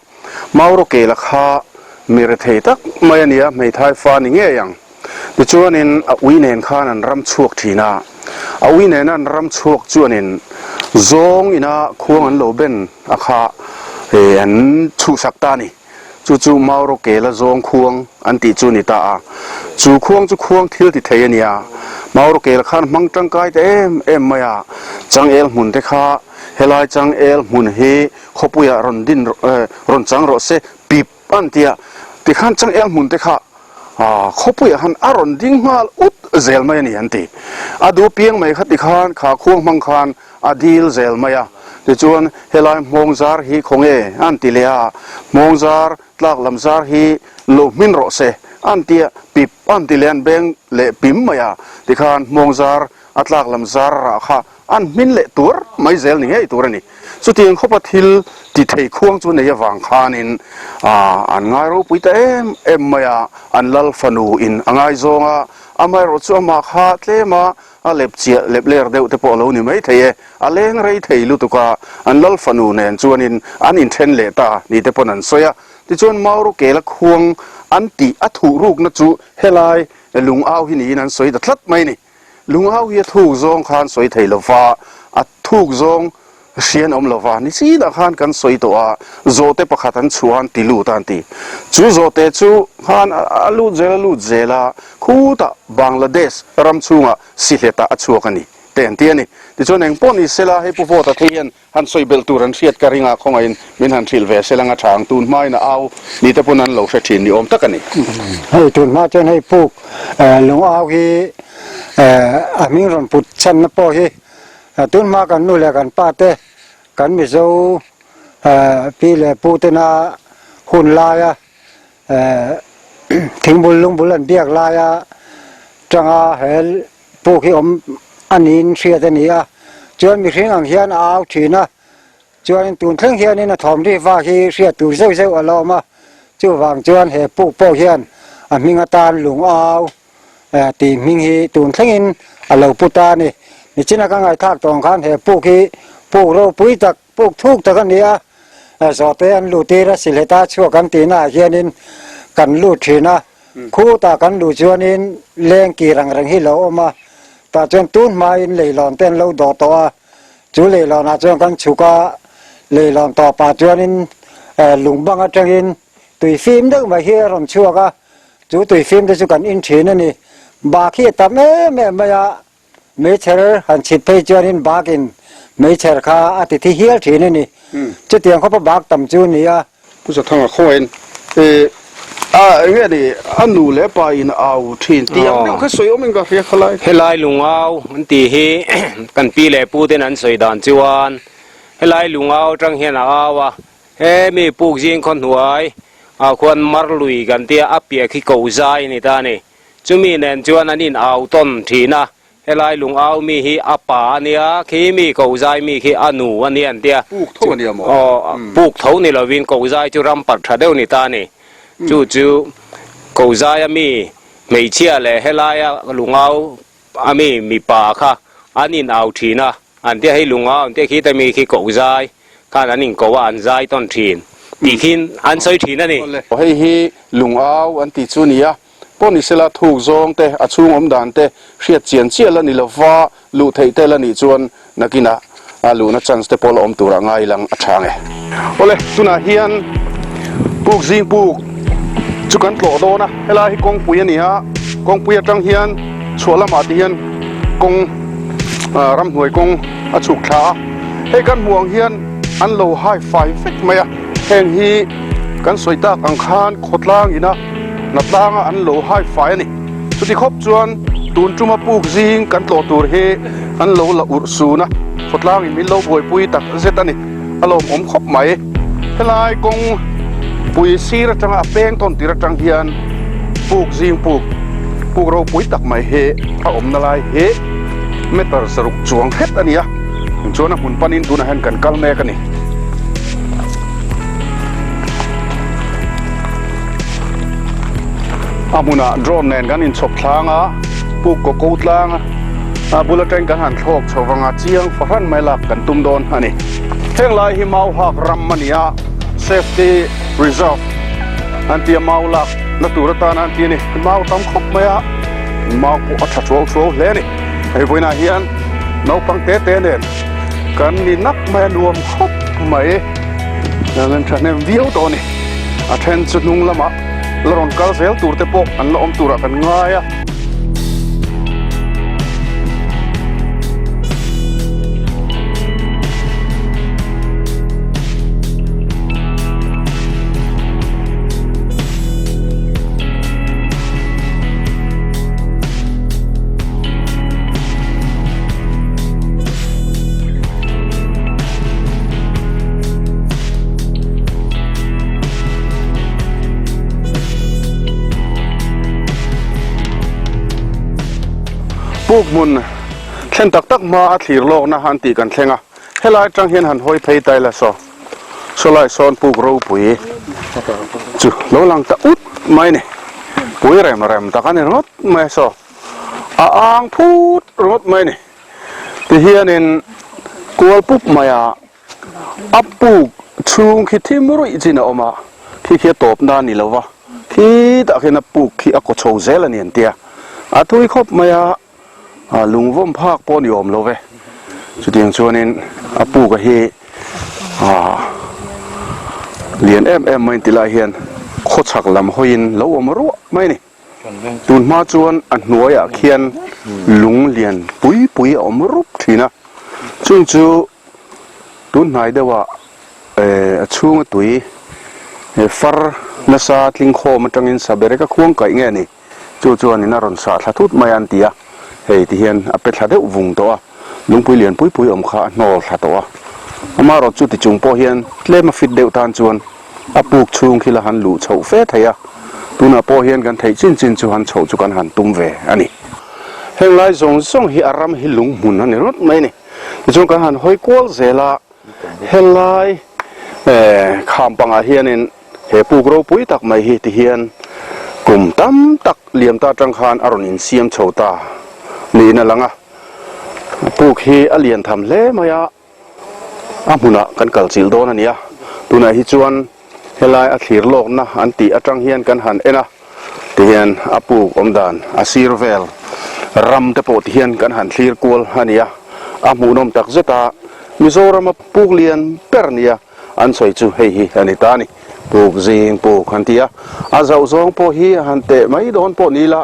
Maurawkela kha mi rethei tak mai a nia, hmeithai fa ni ngei ang. Tichuanin a ui nen khan an ram chhuak thin a, a ui nena an ram chhuak chuanin zawng ina khuang an lo ben a kha an chhuhsak ta a ni. Chu chu Maurawkela zawng khuang an tih chu a ni ta a. Chu khuang chu khuang thil ti thei a nia. Maurawkela khan hmang tangkai ta em em mai a, changel hmun te kha helai changel hmun hi Khawpuiah rawn din rawn chang rawh se pip an tia tikhan changel hmun te kha khawpuiah khan a rawn ding nghal ut zel mai a ni an ti. A duh piang mai kha tikhan kha khuang hmang khan a dil zel mai a, tichuan helai hmawng zar hi khawnge an ti leh a, hmawng zar tlak lam zar hi lo hmin rawh se an tia pip an ti leh an beng leh pim mai a, tikhan hmawng zar a tlak lam zar rah kha An hmin leh tur mai zel ni ngei tur a ni. Chutiang khawpa thil ti thei khuang chu nei avang khanin an ngai ropui ta em em mai a, an lal fanu in a ngaizawng a, amaherawh chu amah kha tlem a, a lep chiah lep ler deuh te pawh a lo ni mai thei e, a leng rei thei lutuk a, an lal fanu nen chuanin an inthen leh ta ni te pawn an sawi a. Tichuan Maurawkela khuang an tih a thuh rukna chu helai lung au hi niin an sawi ta tlat mai a ni. Lunghau hi a thuk zawng khan sawi thei lo va, a thuk zawng hrian awm lo va, ni chinah khan kan sawi tawh a, zawhte pakhat an chhuah a an ti lut a an ti. Chu zawhte chu khan a lut zel a lut zel a, khutah Bangladesh ram chhungah sihletah a chhuak a ni te an ti a ni. Tichuan engpawh ni sela hei Pu Vawta thei hian Han sawi belh tur an hriat ka ring a, khawngaihin min han hrilh ve sel anga tha ang tun hmain a au ni te pawn an lo hre thin ni awm tak a ni. Hei tun hma chuan hei puk lung au hi a hming rawn put chhanna pawh hi tun hma kan nu leh kan pa te kan Mizo pi leh pu tena hun laia Thingbul lungbul an biak laia atanga he puk hi awm a niin hriat a ni a, chuan mihring ang hian a au thin a, chuanin tun thleng hianin a thawm ri vak hi hriat tur zeuh zeuh a la awm a, chuvang chuan he puk pawh hian a hming atan lung au tih hming hi tun thlengin a lo pu ta a ni. Nichina ka ngaihthlak tawng khan he puk hi puk ropui tak, puk thuk tak a ni a, zawhte an luh tir a, silheta chhuak an tihna ah hianin kan lut thin a, khutah kan luh chuanin leng kir ang reng hi lo awm a, tah chuan tun hmain leilawn te an lo dawh tawh a, chu leilawnah chuan kan chhuk a, leilawn tawpah chuanin lung bang atangin tui fim deuh mai hi a rawn chhuak a, Chu tui fim te chu kan in thin a ni. Bak hi a tam em em mai a, meichher han chhit phei chuanin bakin meichher kha a ti thi hial thin a ni. Chutiang khawpa bak tam chu a ni a. Pu Zathanga khawiin e a enge ni a nu leh pa in au thin tih ang deuh kha sawi awm in ka hria khalai. Helai lungau an tih hi kan pi leh pu ten an sawi dan chuan helai lungau atang hian a au a, He mi puk zing khaw hnuai ah khuan mar lui kan tia a piah khi ko zai a ni ta a ni. Chumi nen chuan an in au tawn thin a, helai lung au mi hi a pa a nia, khi mi ko zai mi khi a nu a nia an tia. Puk tho a nia maw? Aw, puk tho ni lovin ko zai chu ram parh tha deuh a ni ta a ni. Chu chu ko zai a mi hmeichhia leh helaia lung au a mi mipa kha an in au thin a, an tia hei lung au an tia khi ta mi khi ko zai khan an in ko a an zai tawn thin tih khin an sawi thin a ni. Hei hi lung au an tih chu nia, pawh ni sela thuk zawng te a chhung awm dan te hriat chian chiah la ni lova luh theih te la nih chuan nakinah a luhna chance te pawh la awm turah ngai lang a tha nge. Awle, tunah hian puk zing puk chu kan tlawh dawn a, helai hi kawngpui a ni a, kawngpui atang hian chhuah lamah te hian kawng ramhnuai kawng a chhuk thla a, hei kan hmuh ang hian an lo hai fai vek mai a, heng hi kan sawi tak ang khan khawtlang ina hnatlanga an lo hai fai a ni. Chuti khawp chuan tun tuma puk zing kan tlawh tur hi an lo la urh sun a, khawtlangin min lo buaipui tak zet a ni. A lawmawm khawp mai. Helai kawng pui sir atanga a peng tawn tir atang hian puk zing puk puk ropui tak mai hi a awmna lai hi meter zaruk chuang hret a ni a, chuan a hmun panin tunah hian kan kal mek a ni. A hmunah drone nen kan inchhawp thlang a, puk kaw ko tlang a bul atangin kan han thlawk chho vang a, chiang fahran mai lak kan tum dawn a ni. Heng lai hi mau hak ram a ni a, safety reserve an tia mau lak na tur atana an ti a ni. Mau tam khawp mai a, mau pawh a tha thuau thuau hle a ni. Hei vawiinah hian naupang te te nen kan ni nak mai a, nuam khawp mai. Kan thahnem viau tawh a ni. A then chu hnung lamah la rawn kal zel tur te pawh an la awm turah kan ngai a. Puk hmun thlen tak tak hma a thlir lawkna han tih kan thleng a, helai atang hian han hawi phei ta ila saw, saw lai sawn puk ropui chu lo lang ta ut mai a ni, pui rem rem tak a ni ringawt mai a saw, a ang phut ringawt mai a ni. Tihianin kual pup maia a puk chhung khi thim ruih chin a awm a, khi khi a tawp na a ni lo va, khitah khian a puk khi a kaw chho zel a ni an tia, a thui khawp mai a, lungvawm phak pawh a ni awm lo ve, chutiang chuanin a puk a hi lian em em mai an ti lai hian khawchhak lam hawiin lo awm ruah mai a ni. Tun hma chuan a hnuaiah khian lung lian pui pui a awm rup thin a, chung chu tun hnai deuhah a chhunga tui far nasa tling khawm atangin saberek a khuang kaih nge ni, chu chuanin a rawn sah thla thut mai a an ti a, hei ti hian a pe thla deuh vung tawh a, lungpui lian pui pui awm kha a hnawl thla tawh a, amaherawhchu chuti chung pawh hian tlem a fit deuh tan chuan A puk chhung khi la han luh chhoh fe thei a, tunah pawh hian kan theih chin chin chu han chhoh chu kan han tum ve a ni. Heng lai zawng zawng hi a ram hi lung hmun a ni rawt mai a ni. Tichuan kan han hawi kual zel a, helai kham pangah hianin he puk ropui tak mai hi tihian kum tam tak liam ta atang khan a rawn insiam chho ta niin a lang a. Puk hi a lian tham hle mai a. A hmunah kan kal chilh dawn a ni a, tunah hi chuan helai a thlir lawkna an tih atang hian kan han en a, tihian a puk awm dan a sir vel ram te pawh tihian kan han thlir kual a ni a, a hmuhnawm tak zet a, Mizorama puk lian ber nia an sawi chu hei hi a ni ta a ni, puk zing puk an ti a, a zauh zawng pawh hi a han teh mai dawn pawh ni ila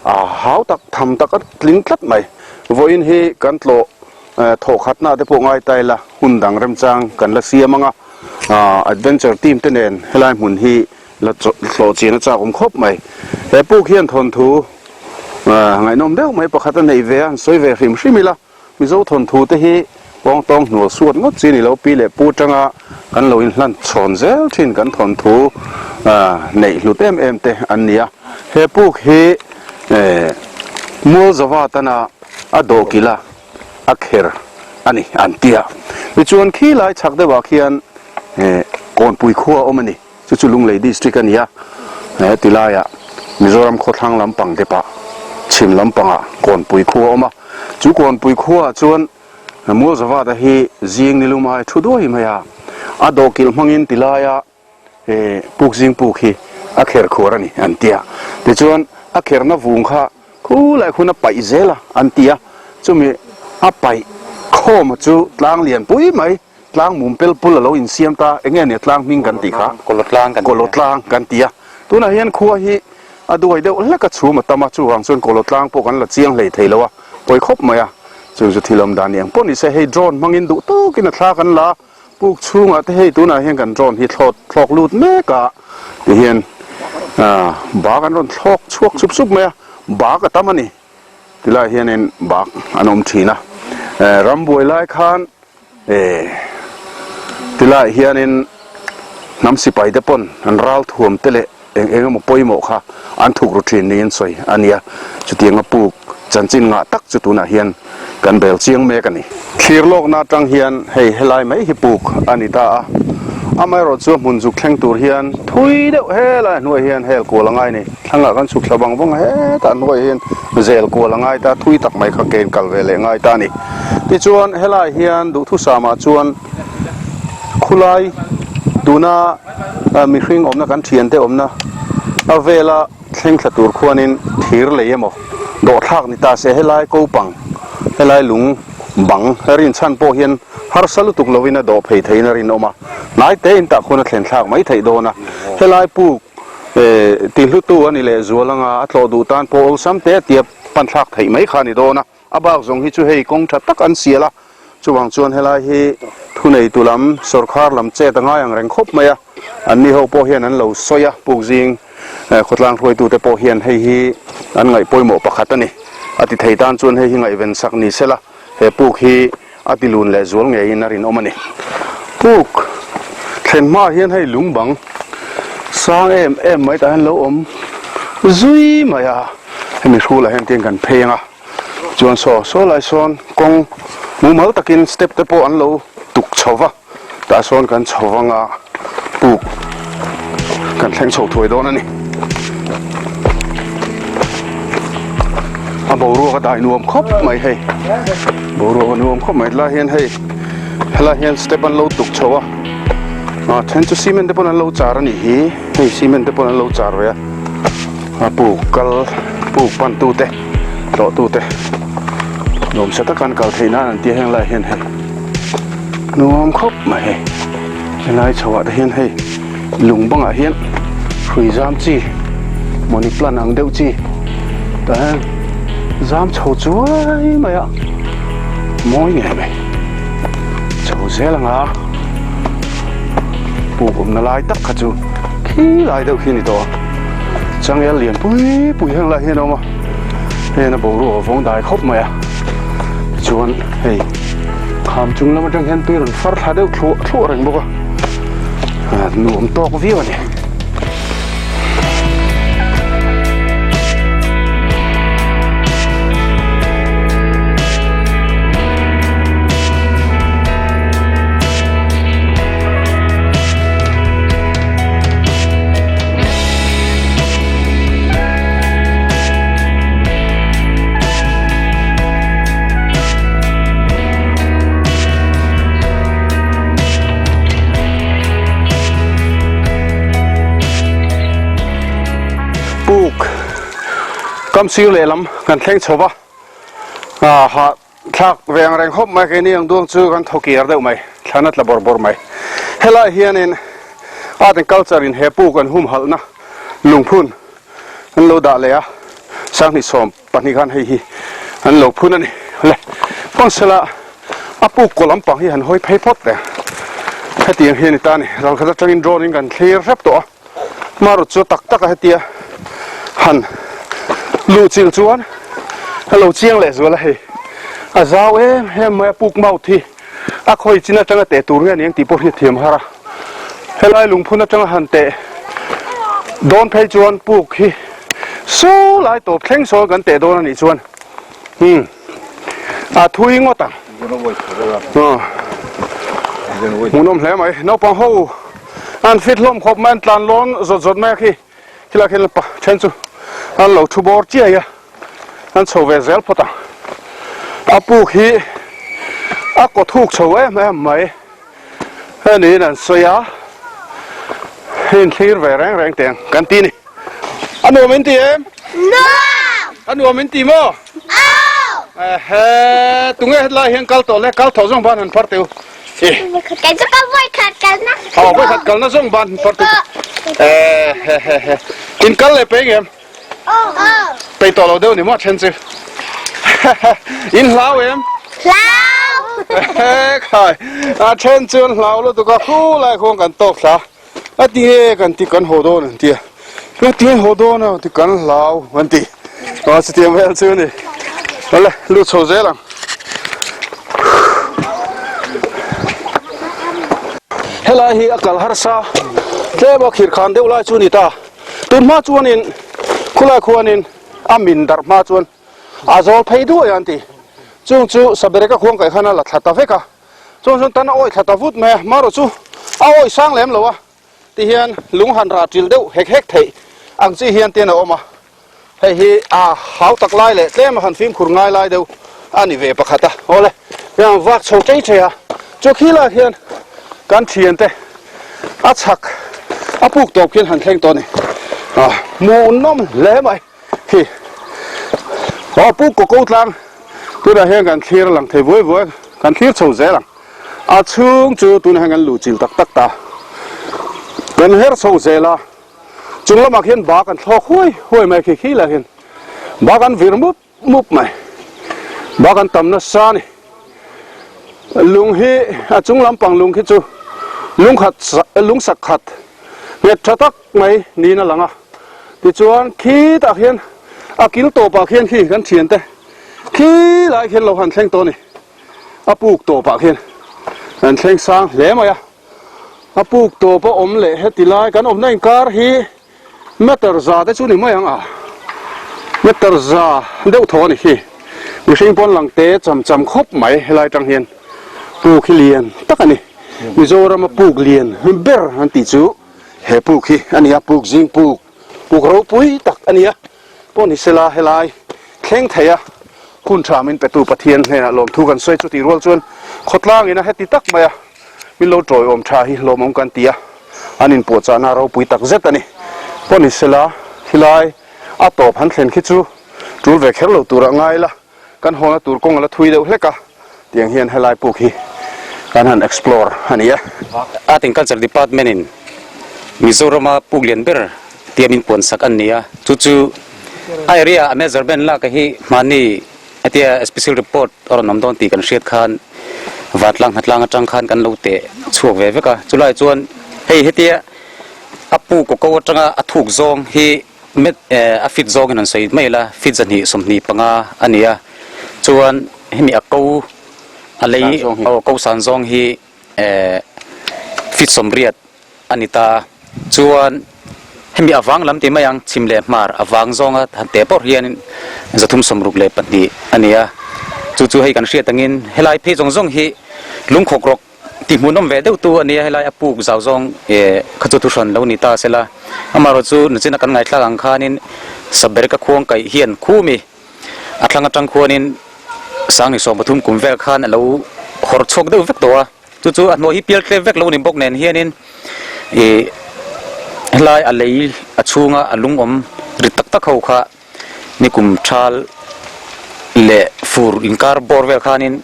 a hau tak tham tak a tling tlat mai, vawiin hi kan tlawh. Thawh khatna te pawh ngai ta ila hun dang remchang kan la siam ang a, adventure team te nen helai hmun hi la hlawh chian a chak awm khawp mai. He puk hian thawnthu ngaihnawm deuh mai pakhat a neih ve a, an sawi ve hrim hrim ila, Mizo thawnthu te hi pawngtawng hnual suat ngawt chi ni lo, pi leh pu atanga kan lo inhlan chhawn zel thin kan thawnthu neih hlut em em te an ni a. He puk hi Mualzava tana a dawhkilh a. a kher a ni an ti a. Tichuan khi lai chhak deuhah khian Kawnpui khua a awm a ni, chu chu Lunglei District a ni a, he ti laiah Mizoram khawthlang lampang depah chhim lampangah Kawnpui khua a awm a, chu Kawnpui khuaah chuan Mualzavata hi zing nilum ai thu duai mai a, a dawhkilh hmangin ti laia he puk zing puk hi a kher khuar a ni an ti a, tichuan a kherna vung kha khulai khun a paih zel a an ti a, chumi a paih khawm chu tlang lian pui mai tlang mum pel pul a lo insiam ta, eng nge nia tlang hming kan tih kha? Kawlaw tlang kan ti a, tunah hian khua hi a duai deuh hlek a chhum a tam a, chuvang chuan kawlaw tlang pawh kan la chiang hlei thei lo a, pawi khawp mai a, chung chu thil awm dan ni ang pawh ni se hei drone hmangin duh tawkin a thla kan la a. Puk chhungah te hei tunah hian kan drone hi thlawt thlawk lut mek a tihian ah bak an rawn thlawk chhuak sup sup mai a bak a tam a ni tilai hianin bak an awm thin a eh rambuai lai khan eh tilai hianin hnam sipai te pawn an ral thuam te leh Eng eng emaw pawimawh kha an thuk ru thin niin sawi a nia. Chutianga puk chanchin ngah tak chu tunah hian kan bel chiang mek a ni. Thlir lawkna atang hian hei helai mai hi puk a ni ta a. Amaherawh chu a hmun zuk thleng tur hian thui deuh helai a hnuai hian hel kual a ngai ni. Thlangah kan chhuk thla vang vang a, hetah hnuai hian zel kual a ngai ta, thui tak mai kha kein kal ve leh ngai ta a ni. Tichuan helai hian duhthusamah chuan khulai tuna mihring awmna kan thiante awmna a vela thleng thla tur khuanin thir lei emaw dawhthlak ni ta se helai kopang helai lung bang rinchhan pawh hian harsa lutuk lovin a dawh phei theiin a rinawm a hnai te in tah khuan a thlen thlak mai theih dawn a helai puk tihlutu a ni leh zual anga a tlawh duh tan pawh awlsam te a tia pan thlak theih mai kha a ni dawn a. A bak zawng hi chu hei kawng tha tak an sial a, chuvang chuan helai hi thuneitu lam sawrkhar lam chet a ngai ang reng khawp mai a, anni ho pawh hian an lo sawi a, Pukzing khawtlang hruaitute pawh hian hei hi an ngaih pawimawh pakhat a ni. A ti thei tan chuan hei hi ngaihven sak ni sela, he puk hi a ti lun leh zual ngeiin a rinawm a ni. Puk thlen hmaah hian hei lung bang sang em em mai tah hian lo awm zui mai a, hemi hrulah hian tiang kan phei ang a. Chuan saw saw lai sawn kawng mumal takin step te pawh an lo tuk chho va, tah sawn kan chho vang a puk kan thleng chho thuai dawn a ni. A boruak a dai nuam khawp mai hei, boruak a nuam khawp mai helai hian hei helai hian step an lo tuk chho a, a then chu cement te pawn an lo char a nih hi, hei cement te pawn an lo char ve a. A puk kal puk pan tute tlawh tute nuamsa taka an kal theih nan an tia heng lai hian hei nuam khawp mai hei helai chho ah te hian hei lung bangah hian hrui zam chi money plant ang deuh chi tah hian zam chho chuai mai a mawi ngei mai chho zel ang a puk awmna lai tak kha chu khi lai deuh khi a ni tawh a. Changel lian pui pui heng lai hian a awm a, hei hian a boruak a vawng dai khawp mai a, tichuan hei kham chung lam atang hian tui rawn far thla deuh thluah thluah reng bawk a, nuam tawk viau a ni. Kam sir lehlam kan thleng chho va, ah hah thlak ve ang reng khawp mai keini ang duang chu kan thaw kiar deuh mai, thlan a tla bawrh bawrh mai. Helaiah hianin art and culture in he puk an humhalhna lungphun an lo dah leh a, 2012 khan hei hi an lo phun a ni. Le, kawngsela a puk kaw lampang hi han hawi phei phawt reng. Hetiang hi a ni ta a ni, ralkhat atangin drone in kan thlir hrep tawh a. Hmarut chu tak taka hetia han luh chilh chuan a lo chiang leh zual a hei. A zau em em mai a puk mouth hi a khawi chin atanga teh tur nge aniang tih pawh hi a thiam har a. Helai lungphun atanga han teh dawn phei chuan puk hi saw lai tawp thleng sawn kan teh dawn anih chuan umm a thui ngawt ang. Hmuhnawm hle mai naupang ho. An fit hlawm khawp mai, an tlan lawn zawt zawt mai a khi, khilai khian pa then chu an lo thu bawr chiai a, an chho ve zel phawt ang. A puk hi a kaw thuk chho em em mai a niin an sawi a, hei thlir ve reng reng teng kan ti ni. A nuam in ti em? Nuam! A nuam in ti maw? Aw! Ehe, tunge hetlai hian kal tawh le, kal thawh zawng ban han phar teh u. Kei chu ka vawi khat kalna. Aw vawi khat kalna zawng ban par tu. Eh he he he. In kal leh peng em? Aw. Pei tawh lo deuh ni maw then chu. In hlau em? Hlau. He khai. A then chu an hlau lutuk a khu lai khuan kan tawk thla. A ti nge kan ti kan haw dawn an ti a. Nga ti nge haw dawn a ti kan hlau an ti. Aw chutiang vel chu a ni. Awle lut chho zel ang. Helai hi a kal harsa tlem a khir khan deuh lai chu a ni ta. Tun hma chuanin khulai khuanin a min darh hma chuan a zawl phei duai a an ti. Chung chu Sabereka khuang kaih khan a la thla ta vek a. Chuan chuan tan a awih thla ta vut mai a, marawh chu a awih sang lem lo a, ti hian lung han rah ṭil deuh hek hek theih ang chi hian ten a awm a, hei hi a hau tak lai leh tlem a han fimkhur ngai lai deuh a ni ve pakhat a, awle hian vak chho chei chei a, chu khilaiah hian kan thiante a chhak a puk tawp khian han thleng tawh a ni, ah hmuhnawm hle mai. Hi aw Pu Koko tlang tunah hian kan thlir a lang thei vuai vuai kan thlir chho zel ang a chhung chu tunah hian kan luh chilh tak tak ta kan her chho zel a chung lamah khian bak an thlawk huai huai mai khi khi lah hian bak an vir mup mup mai bak an tam nasa a ni lung hi a chung lampang lung khi chu lungkhat lungsak khat nghet tha tak mai niin a lang a tichuan khitah khian a kil tawpah khian khi kan thiante khi lai khian lo han thleng tawh a ni a puk tawpah khian an thleng sang hle mai a a puk tawp a awm leh heti lai kan awmna inkar hi meter za te chu ni mai ang a meter za deuh thaw a ni khi mihring pawn lang te cham cham khawp mai helai tang hian puk hi lian tak a ni Mizorama puk lian ber an tih chu he puk hi a ni a puk zing puk puk ropui tak a ni a pawh ni sela helai thleng thei a hun tha min petu Pathian hnenah lawmthu kan sawi chu tih rual chuan khawtlang ina heti tak mai a min lo tawiawm tha hi lawmawm kan ti a an inpuahchahna ropui tak zet a ni pawh ni sela helai a tawp han thlen khi chu tul ve kher lo turah ngai la. Kan hawna tur kawng a la thui deuh hlek a, tiang hian helai puk hi kan han explore a ni e. Art and Culture Department in Mizorama puk lian ber tia min puan sak an ni a, chu chu a area a measurement lak a hi hmani hetia special report a rawn awm dawn tih kan hriat khan Vatlang Hnatlang atang khan kan lo teh chhuak ve vek a, chulai chuan hei hetia a puk aw ko atanga a thuk zawng hi Met a fit zawngin an sawi mai la, fit 225 a ni a, chuan hemi a ko a lei aw ko san zawng hi fit 80 a ni ta a, chuan hemi a vang lam ti mai ang chhim leh hmar a vang zawnga han teh pawh hianin 362 a ni a, chu chu hei kan hriat angin helai phei zawng zawng hi lungkhawk rawk Ti hmuhnawm ve deuh tu a nia helai a puk zau zawng eh kha chu thuhran lo ni ta sela amaherawh chu nachina kan ngaithlak ang khanin Sabereka khuang kaih hian khumi a thlang atang khuanin 2013 kum vel khan a lo hawr chhuak deuh vek tawh a chu chu a hnuai hi pial tlep vek lo ni bawk nen hianin ih helai a lei a chhunga a lung awm rit tak tak ho kha. Nikum thal leh fur inkar bawr vel khanin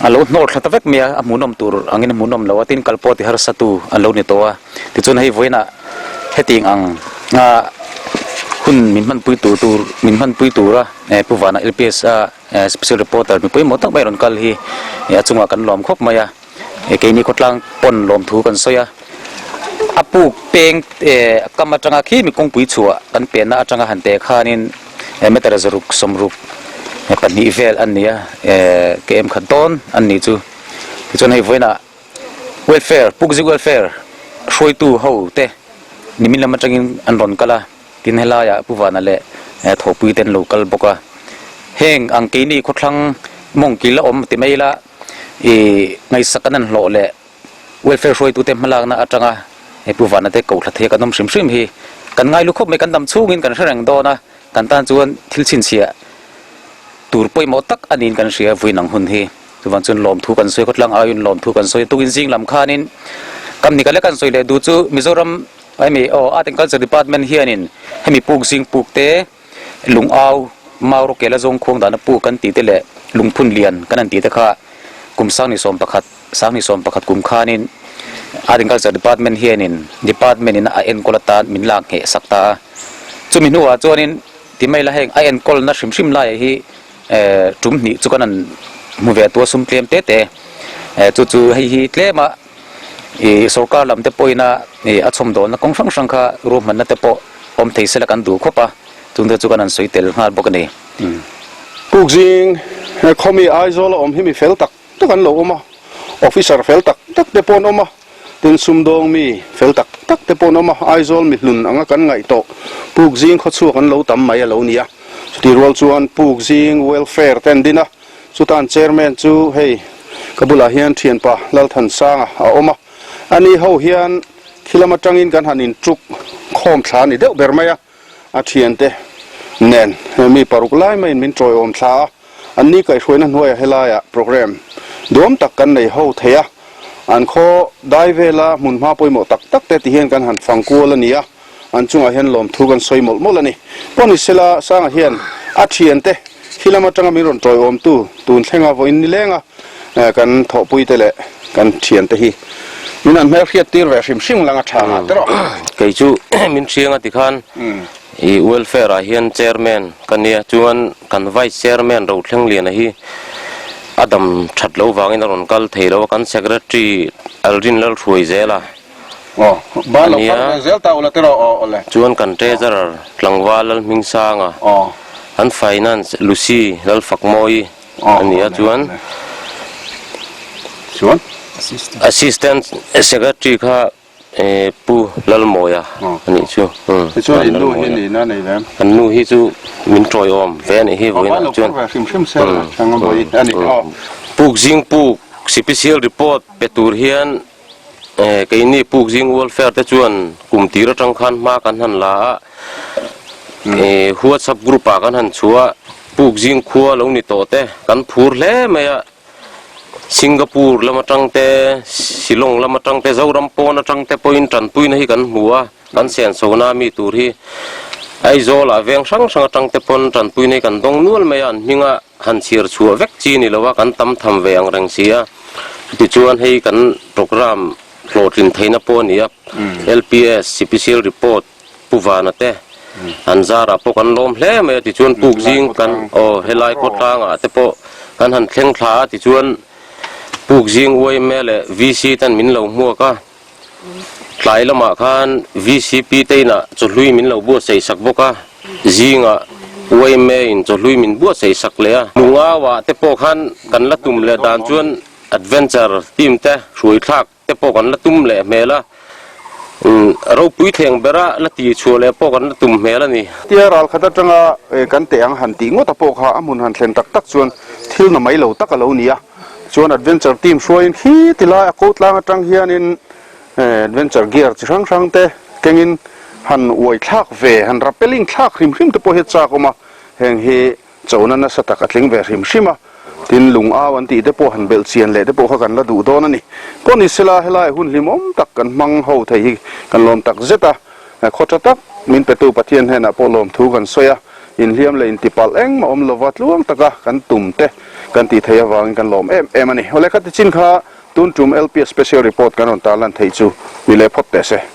a lo hnawr thla ta vek mai a, a hmuhnawm tur angin a hmuhnawm lo a, tin kal pawh ti harsa tu an lo ni tawh a. Tichuan hei vawiinah hetiang ang a hun min hmanpui tur tur min hmanpui tura Pu Vana LPS a special reporter mi pawimawh tak mai a rawn kal hi a chungah kan lawm khawp mai a. Keini khawtlang pawn lawmthu kan sawi a, a puk peng kam atanga khi mi kawngpui chhuah kan penna atanga han teh khanin meter zaruk sawmruk pahnih vel an ni a, km khat dawn an ni chu. Tichuan hei vawiinah welfare, Pukzing welfare hruaitu ho te nimin lam atangin an rawn kal a, tin helaiah Pu Vana leh Thawhpui te an lo kal bawk a. Heng ang keini khawthlang mawngkil a awm ti mai ila, I ngaihsak an an hlawh leh welfare hruaitute hmalakna atanga he Pu Vana te kohhla thei a kan awm hrim hrim hi kan ngai lu khawp mai, kan dam chhungin kan hre reng dawn a, kan tan chuan thil chhinchhiah tur pawimawh tak a niin kan hria vui nang hun hi. Chuvang chuan lawmthu kan sawi khawtlang aiin lawmthu kan sawi tukin zing lam khanin kam ni ka leh kan sawi leh duh chu Mizoram hemi aw Art and Culture Department hianin hemi puk zing puk te Lung au, mau rawkela zawng khuang dahna puk kan tih te leh lungphun lian kan han tih te kha kum 2011, 2011 kum khanin Art and Culture Department hianin Department in a enkawl atan min lak ngheh sak ta a. Chumi hnuah chuanin ti mai la heng a enkawlna hrim hrim laiah hi tum hnih chu kan han hmu ve tua sum tlem te te chu chu hei hi tlema Ih sorkar lam te pawhin a ih a chhawmdawlna kawng hrang hrang kha ruahmanna te pawh awm thei sela kan duh khawp a, chung te chu kan han sawi tel nghal bawk a ni. Pukzing khawmi Aizawl a awm hi mi fel tak tak an lo awm a, officer fel tak tak te pawh an awm a, tin sumdawng mi fel tak tak te pawh an awm a, Aizawl mi hlun anga kan ngaih tawh Pukzing khawchhuak an lo tam mai a lo ni a, chutih rual chuan Pukzing welfare te an din a, Chutan Chairman chu hei ka bulah hian thianpa Lalthansanga a awm a, ani ho hian khilam atangin kan han intruk khawm thla a ni deuh ber mai a, a thiante nen mi paruk lai maiin min tawiawm thla a, anni kaihhruaina hnuaiah helaiah programme duam tak kan nei ho thei a, an khaw dai vela hmunhma pawimawh tak tak te ti hian kan han fang kual a ni a. An chungah hian lawmthu kan sawi mawlh mawlh a ni. Pawh ni sela, Sanga hian a thiante khi lam atanga min rawn tawiawmtu tun thlenga vawiin ni lenga kan thawhpuite leh kan thiante hi min han hmelhriat tir ve hrim hrim lang a tha ngah te rawh. Kei chu min hriang a ti khan i welfare ah hian chairman ka nia, chuan kan vice chairman Rothleng Liana hi a dam that loh vangin a rawn kal thei lo a, kan secretary Alrin Lalhruai zel a. Aw, ban lo phar ve zel ta ula tiraw aw awle. Chuan kan treasurer tlangval Lalhmingsanga, an finance Lucy Lalfakmawi a ni a, chuan assistant secretary kha Pu Lalmawia a nih chu. Tichuan in nu hi nihna nei ve em? Kan nu hi chu min tawiawm ve a nih hi vawiinah chuan. Ban lo phar ve hrim hrim se la, Thangamawi a ni aw. Pukzing puk sipisial report pe tur hian Keini Pukzing Welfare te chuan kum tir atang khan hma kan han la a, WhatsApp group ah kan han chhuah a, Pukzing khua lo ni tawh te kan phur hle mai a, Singapore lam atang te, Shillong lam atang te, Zoram pawn atang te pawhin tanpuina hi kan hmu a, kan senso-na mi tur hi Aizawl ah veng hrang hrang atang te pawn tanpuina hi kan dawng nual mai a, an hminga han chhiar chhuah vek chi ni lo a, kan tam tham ve ang reng si a. Tichuan hei kan programme hlawhtlin theihna pawh a ni a, LPS Sipisial Report Pu Vana te an zarah pawh kan lawm hle mai a, tichuan Pukzing kan aw helai khawtlangah te pawh kan han thleng thla a, tichuan Pukzing yma leh VC ten min lo hmuak a. Tlai lamah khan VCP te inah chawhlui min lo buatsaih sak bawk a, zingah yma in chawhlui min buatsaih sak leh a. Lungauah te pawh khan kan la tum leh dan chuan adventure team te hruai thlak te pawh kan la tum leh hmel a, ropui thleng bera la ti chhuah leh pawh kan la tum hmel a ni. Tia ralkhat atanga kan teh ang han tih ngawt a pawh kha a hmun han thlen tak tak chuan thil na mai lo tak a lo ni a. Chuan adventure team hruaiin khi ti lai a ko tlang atang hianin adventure gear chi hrang hrang te kengin han uai thlak ve, han rappelling thlak hrim hrim te pawh hi a chak awm a, heng hi chona nasa tak a tling ve hrim hrim a, tin lung au an tih te pawh han belh chian leh te pawh kha kan la duh dawn a ni. Pawh ni sela helai hun hlimawm tak kan hmang ho thei hi kan lawm tak zet a, khaw tha tak min petu Pathian hnenah pawh lawmthu kan sawi a. Inhliam leh intipalh engmah awm lova tluang taka kan tum te kan tih theih avangin kan lawm em em a ni. Awle khati chin kha tun tum LPS Special Report kan rawn tarlan theih chu ni leh phawt teh se.